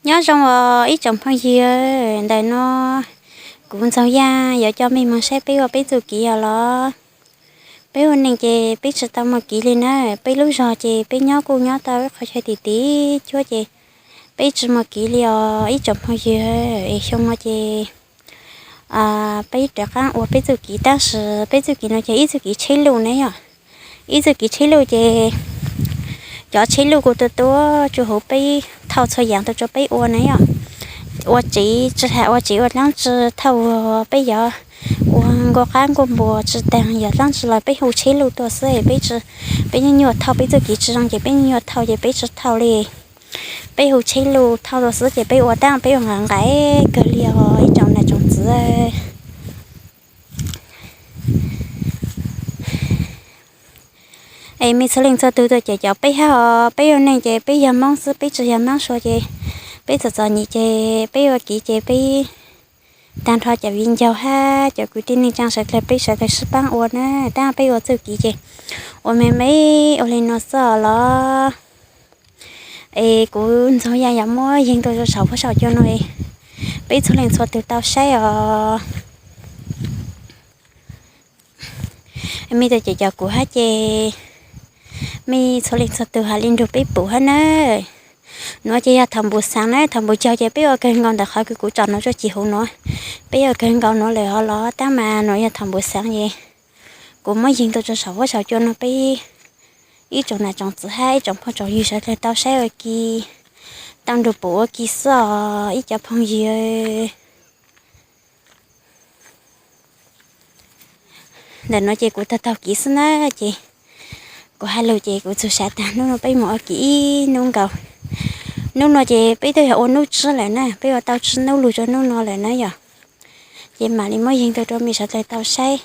Nyob zoo os ib tsoom phooj ywg, ntawm no kuv Ntxoog Yaj yuav coj mej moog saib peb ua peb txuj kev os los. Peb ua neej ces peb tsi tau muaj kev li na, peb lub zog ces peb nyob kuj nyob tau ib qho chaw tim tim cuab ces peb tsi muaj kev li os ib tsoom phooj ywg. Es xyoo no ces peb rov qaab ua peb txuj kev, tab sis peb txuj kev no ces ib txuj kev tsheb luj na yom. Ib txuj kev tsheb luj ces cov tsheb luj kuj tuaj tuaj tsuj huv peb thauj txhua yaam tuaj rua peb ua na yom. Ua tsev tsi has ua tsev ua dlaab tsi thauj, peb yuav ua nkuaj qab nkuaj npua tsi taag yog dlaab tsi los peb hu tsheb luj tuaj xwb, peb tsi, peb nyuaj nyuaj thauj, peb txuj kev tsi zoo ces peb nyuaj nyuaj thauj ces peb tsi thauj li. Peb hu tsheb luj thauj tuaj xwb ces peb ua tab peb ua nqaim nqaim kawg li os ib tsoom nam tsoom txiv. Es mej txhua leej txhua tug tuaj cem caum peb hab os, peb ua neej ces peb yog Moob xwb, peb tsi yog Maab Sua ces peb txom txom nyem ces peb ua kev ces peb taag nrho cov viv ncaus hab cov kwv tij neej tsaa sawv dlawg peb sawv dlawg sib paab ua na, tab peb ua txuj kev ces ua me me ua li no xwb os los. Es kuv Ntxoog Yaj yuav muab yeeg tuaj rua saum huab saum cua no es peb txhua leej txhua tug tau saib os. Mej tuaj cem caum kuv hab ces mej txhua leej txhua tug has li nrug peb pum hab na. Nuav ces yog thaum npum xaav na, thaum npum caug ces peb ua kawg nkaus ntawm qhov kws kuv tsom nuav tsuj ci huv nuav, peb ua kawg nkaus nuav lawm os los, tab mas nuav yog thaum npum xaav es kuv muab yeeg tuaj rua saum huab saum cua no peb ib tsoom nam tsoom txiv hab ib tsoom phooj tsoom ywg sawv dlawg tau saib ua ke, tau nrug pum ua ke xwb os ib cov phooj ywg. Ntawm nuav ces kuv taug taug kev xwb na, ces kuv has lug ces kuv txug sav taag, nub nuav peb moog ua kev ib nub nkaus. Nub nuav ces peb twb yog ua nub tsib lawm na, peb ua tau tsib nub lug rua nub nuav lawm na yom. Ces mam li muab yeeg tuaj rua mej sawv dlawg tau saib.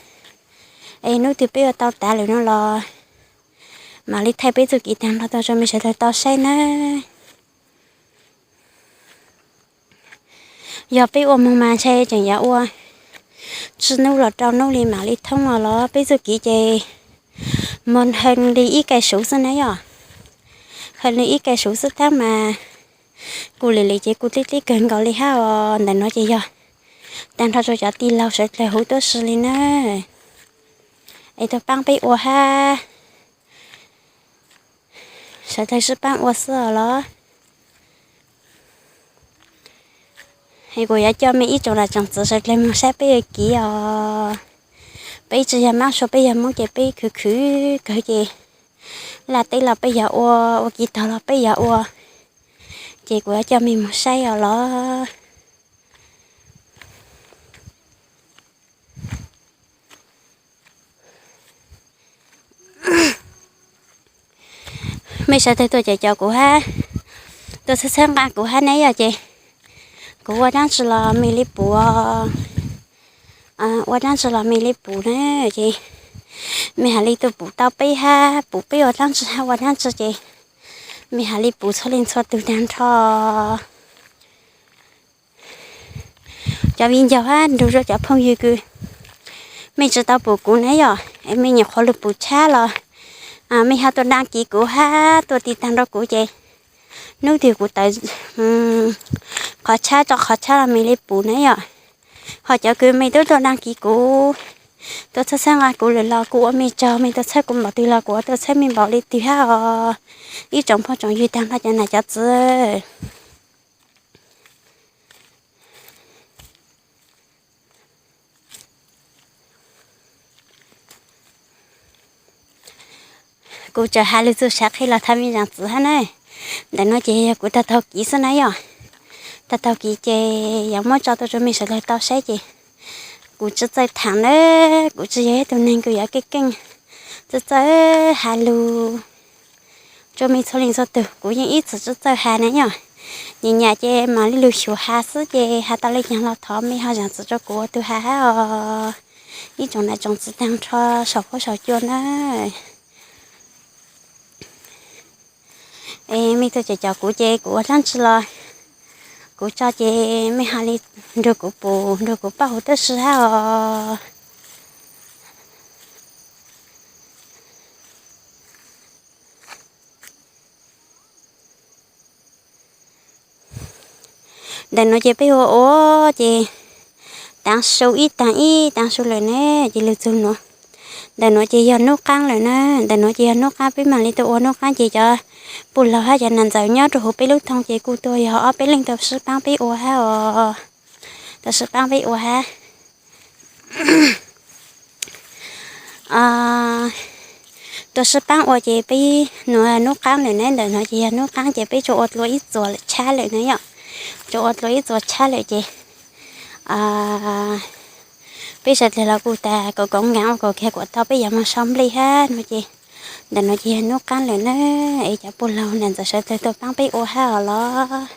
Es nub twg peb ua tau tav lawm no los mam li thaij peb txuj kev taag nrho tuaj rua mej sawv dlawg tau saib na. Yog peb ua moog mas ntshe tseem yuav ua tsib nub los rau nub li mam li thoob os los, peb txuj kev ces moog hawm li ib kaij suv xwb na yom. Hawm li ib kaij suv xwb tab mas kuj lim lim ces kuj dleb dleb kawg nkaus li hab os. Ntawm nuav ces yog taag nrho rua cov tij laug sawv dlawg huv tuab si li na, es tuaj paab peb ua hab sawv dlawg sib paab ua xwb os los. Es kuv yuav coj mej ib tsoom nam tsoom txiv sawv dlawg moog saib peb ua kev os. Peb tsi yog Maab Sua, peb yog Moob ces peb khwv khwv kawg ces laj teb los peb yog ua, ua kev tog los peb yog ua. Ces kuv yuav coj mej moog saib os los. Mej sawv dlawg tuaj cem caum kuv hab, tuaj txhawb txhawb nqaa kuv hab ne yom, ces kuv ua dlaab tsi los mej li pum, ua dlaab tsi los mej li pum na, ces mej has li tuaj pum tau peb hab pum peb ua dlaab tsi hab ua dlaab tsi ces mej has li pum txhua leej txhua tug taag nrho. Cov viv ncaus hab nrug rua cov phooj ywg kws mej tsi tau pum kuv na yom, es mej nyuam qhuav lug pum tshab los mej ho tuaj dag kis kuv hab tuaj tiv taag rua kuv ces nub twg kuv tawm qhov tshab rua qhov tshab los mej li pum na yom. Ho cov kws mej tub tuaj dag kis kuv, tuaj txhawb txhawb nqaa kuv lawm los kuv ua mej tsaug, mej tuaj txhawb kuv npaum twg los kuv ua tuaj txhawb mej npaum li twg hab os. Ib tsoom phooj tsoom ywg taag nrho cov nam cov txiv. Kuv tsaam has lug txug sav qhia los thov mej zaam txim hab na. Ntawm nuav ces yog kuv taug taug kev xwb na yom. Taug taug kev ces yuav muab tso tuaj rua mej sawv dlawg tau saib ces kuv tsi txawj thaam na, kuv tsi yog ib tug neeg kws yuav keej keej txawj txawj has lug rua mej txhua leej txhua tug, kuv yeej ib txwm tsi txawj has na yom. Nyam nyam ces mam li lug xyuas has xwb ces has tau le caag los thov mej ho zaam txim rua kuv ua tug has hab os. Ib tsoom nam tsoom txiv taag nrho saum huab saum cua na. Es mej tuaj cem caum kuv ces kuv ua dlaab tsi los kuv tso ces mej ho li nrug kuv pum nrug kuv paub huv tuab si hab os. Ntawm nuav ces peb ua ua ces taav su ib taag ib taag su lawm ne, ces lug txug nuav. Ntawm nuav ces yog nub qaab lawm na, ntawm nuav ces yog nub qaab, peb maam le tuaj ua nub qaab ces cov puj laug hab cov nam ntxawm nyob rua huv peb lub thoo ces kuj tuaj yog ob peb leej tau sib paab peb ua hab os, tau sib paab peb ua hab. Tuaj sib paab ua ces peb nuav nub qaab lawm ne, ntawm nuav ces yog nub qaab ces peb tsuas ua dlua ib txuas lawm tshab lawm na yom, tsuas ua dlua ib txuas tshab lawm ces peb sawv dlawg los kuj tas kaum kaum nkaas ua kaum kiag kuas tau peb yuav moog sau nplej hab no ces ntawm nuav ces yog nub qaab lawm na. Es cov puj laug nam ntxawm sawv dlawg tau paab peb ua hab os los,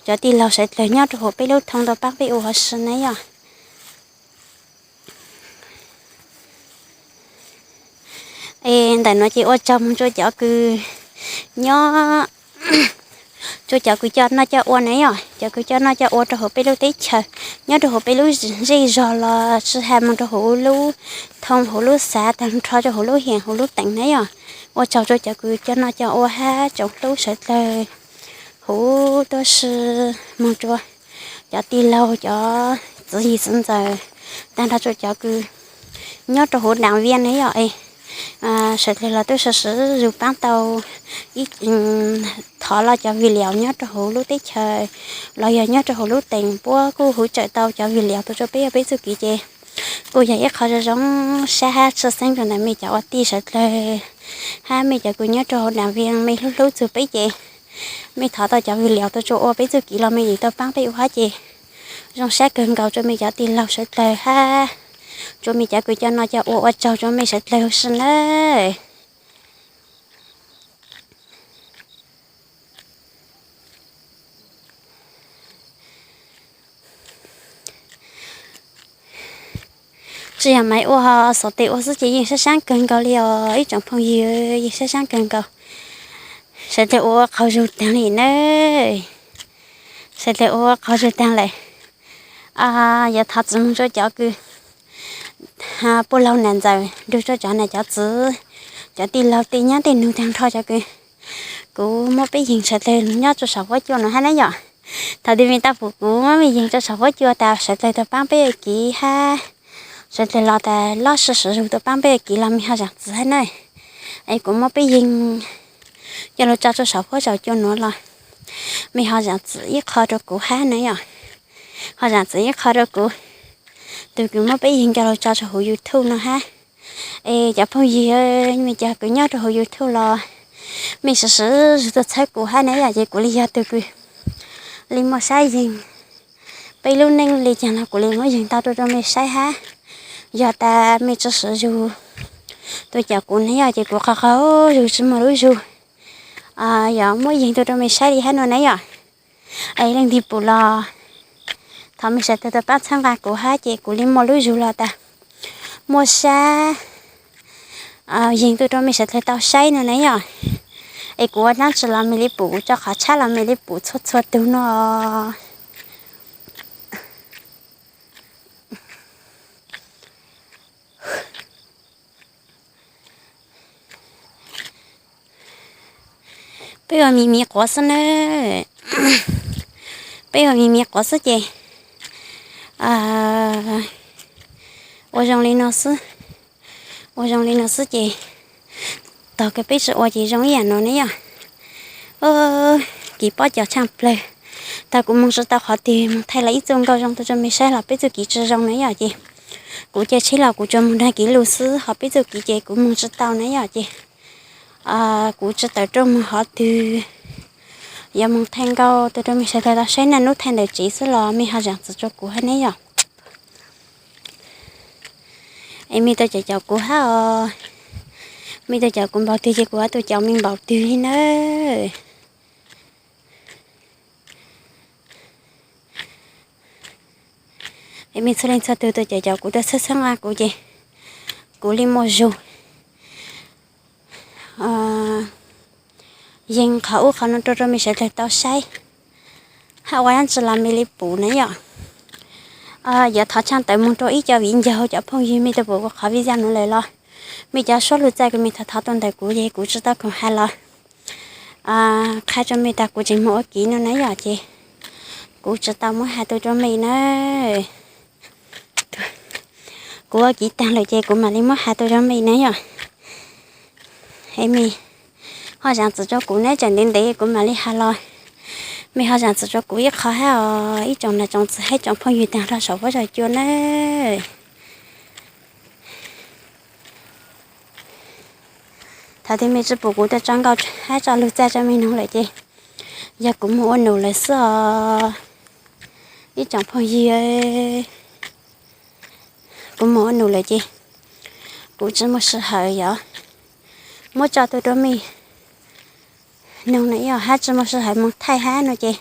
cov tij laug sawv dlawg nyob rua huv peb lub thoo tau paab peb ua huv si na yom. Es ntawm nuav ces ua tsaug moog rua cov kws nyob, rua cov kws coj noj coj ua na yom, cov kws coj noj coj ua rua huv peb lub teb chaws, nyob rua huv peb lub zej zog los tsi has moog rua huv lub thoo, huv lub xav, taag nrho rua huv lub hiam huv lub teem na yom. Ua tsaug rua cov kws coj noj coj ua hab tsoom hlub sawv dlawg huv tuab si moog rua cov tij laug, cov txiv yig txiv ntxawm, taag nrho rua cov kws nyob rua huv daam viaj na yom. Sawv dlawg los tub sawv siv zug paab tau ib, thov los cov video nyob rua huv lub teb chaws los yog nyob rua huv lub teem puab kuj huv tsawm tau cov video tug rua peb ua peb txuj kev ces kuj yog ib qho zoo zoo sab hab tshwj xeeb rua ntawm mej cov ua tij sawv dlawg hab mej cov kws nyob rua huv daam viaj mej hlub hlub txug peb ces mej thov tau cov video tug rua ua peb txuj kev los mej yeej tau paab peb ua hab ces zoo sab kawg nkaus rua mej cov tij laug sawv dlawg hab rua mej cov kws coj noj coj ua, ua tsaug rua mej sawv dlawg huv si nawb. Tsi yog maiv ua, xov tes ua xwb ces yeej sab sab kawg nkaus li os ib tsoom phooj ywg, yeej sab sab kawg nkaus. Sawv dlawg ua ua qaug zug taag li na, sawv dlawg ua ua qaug zug taag lawm. Yuav thov txim moog rua cov kws puj laug nam ntxawm nrug rua cov nam cov txiv, cov tij laug tej nyab tej nug taag nrho cov kws kuv muab peb yeeg sawv dlawg nyob rua saum huab cua nuav hab na yom. Thaum twg mej tau pum kuv muab mej yeeg rua saum huab cua tas sawv dlawg tau paab peb ua kev hab sawv dlawg los tas lub sij hawm zug tau paab peb ua kev los mej ho zaam txim hab na. Es kuv muab peb yeeg coj lug tso rua saum huab saum cua nuav los mej ho zaam txim ib qho rua kuv hab na yom. Ho zaam txim ib qho rua kuv, tug kws muab peb yeeg coj lug tso rua huv YouTube no hab. Es cov phooj ywg, mej cov kws nyob rua huv YouTube los mej siv siv zug tuaj txhawb kuv hab na yom, ces kuv li yog tug kws li muaj sab yeeg. Peb lub neej li caag los kuv li muab yeeg tau rua rua mej saib hab. Yog tas mej tsi siv zug tuaj caum kuv na yom, ces kuv qaug qaug zug tsi muaj lub zug yuav muab yeeg tuaj rua mej saib li hab no na yom. Es leej twg pum los thov mej sawv dlawg tau paab txhawb nqa kuv hab, ces kuv li muaj lub zug los tas muaj sab yeeg tuaj rua mej sawv dlawg tau saib no na yom. Es kuv ua dlaab tsi los mej li pum, kuv tso qhov tshab los mej li pum txhua txhua tug no. Peb ua miv miv quav xwb na, peb ua miv miv quav xwb ces ua zoo li no xwb, ua zoo li no xwb ces tog kws peb tsi ua ces zoo ib yam no ne yom. Kis pob cos tshaaj plawg. Thaum kuv moog tsi tau qhov twg moog thaij los ib txuj nkauj zoo tuaj rua mej saib los peb txuj kev tsi zoo na yom, ces kuv caij tsheb los kuv tsuas moog nraag kev lug xwb, ho peb txuj kev ces kuv moog tsi tau na yom, ces kuv tsi tawm rooj moog qhov twg. Yuav moog thaij nkauj tuaj rua mej sawv dlawg tau saib na, nub thaij ntawm tsev xwb los mej ho zaam txim rua kuv hab ne yom. Es mej tuaj caum caum kuv hab os, mej tuaj caum kuv npaum twg ces kuv hab tuaj caum mej npaum twg li nawb. Es mej txhua leej txhua tug tuaj caum caum kuv, tuaj txhawb txhawb nqa kuv ces kuv li muaj zug yeeg qhov ub qhov no rua rua mej sawv dlawg tau saib, hab ua dlaab tsi los mej li pum na yom. Yuav thov tshaaj tawm moog rua ib co viv ncaus, cov phooj ywg mej tau pum kuv qhov video nuav lawm los mej cov suab lug txaj kws mej thov thov tuaj ntawm kuv ces kuv tsi tau khoom has los qha rua mej tas kuv tseem moog ua kev no na yom, ces Kuv tsis tau muab has tuaj rau mej na. Kuv ua kiv taag lawm ces kuv mam li muab has tuaj rau mej na yom. Es mej ho zaam txim rua kuv nab, tseem ntev ntev kuv mam li has los. Mej ho zaam txim rua kuv ib qho hab os ib tsoom nam tsoom txiv hab tsoom phooj ywg taag hlo saum huab saum cua na. Thaum twg mej tsi pum kuv tuaj tso nkauj hab tso lug txaj rua mej noog lawm ces yog kuv moog ua num lawm xwb os ib tsoom phooj ywg. Kuv moog ua num lawm ces kuv tsi muaj sij hawm yog muab tso tuaj rua mej noog na yog, hab tsi muaj sij hawm moog thaij hab no ces